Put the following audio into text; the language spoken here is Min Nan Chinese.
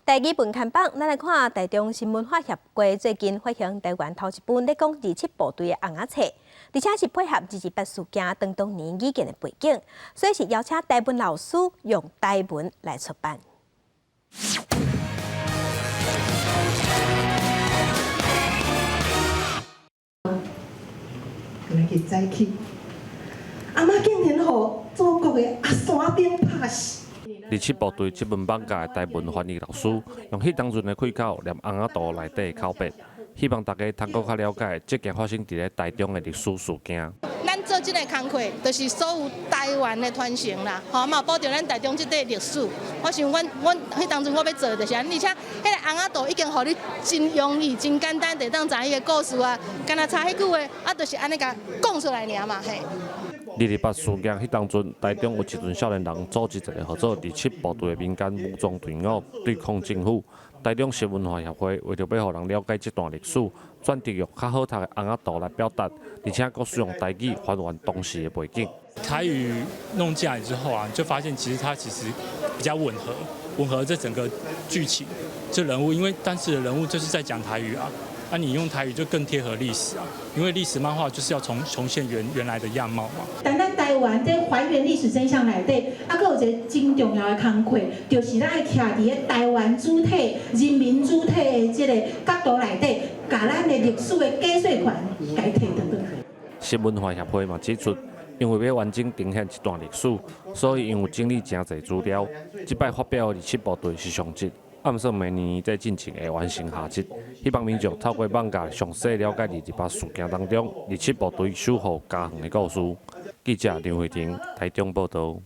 台語文刊榜，咱來看台中新文化協會最近發行台灣頭一本咧講二七部隊的尪仔冊，而且是配合二二八事件當當年語言的背景，所以是邀請台文老師用台文來出版。今日早起，阿媽竟然予祖國的阿山頂拍死。二七部隊這本漫畫的台文翻譯老師，用彼當陣的開口念尪仔圖內底的口白，希望大家通閣較了解這件發生佇咧台中的歷史事件。咱做這個工課，就是所有台灣的傳承啦，吼嘛保障咱台中這塊歷史。我想，阮阮彼當陣我欲做就是按呢，而且彼个尪仔圖已經予你真容易、真簡單，就當知伊个故事啊，敢若差彼句話，啊，就是按呢共講出來爾嘛，嘿。二二八事件彼當陣，台中有一群少年人組織一個號做二七部隊的民間武裝隊伍，對抗政府。台中新文化協會為著欲予人了解這段歷史，選擇用較好讀的尪仔圖來表達，而且閣使用台語還原當時的背景。台語弄進來之後啊，就發現其實它其實比較吻合，吻合這整個劇情，這人物，因為當時的人物就是在講台語啊。那你用台語就更貼合歷史啊，因為歷史漫畫就是要重現原來的樣貌嘛。但咱台灣這還原歷史真相內底，啊，閣有一个真重要的工課，就是咱愛徛佇咧台灣主體、人民主體的這个角度內底，共咱的歷史的解說權共提轉轉去。新文化協會嘛指出，因為欲完整呈現這段歷史，所以𪜶有整理誠濟資料。這擺發表的二七部隊是上集。按算明年在進前會完成下集，希望民眾透過漫畫詳細了解二二八事件當中二七部隊守護家園的故事。記者林慧婷台中報導。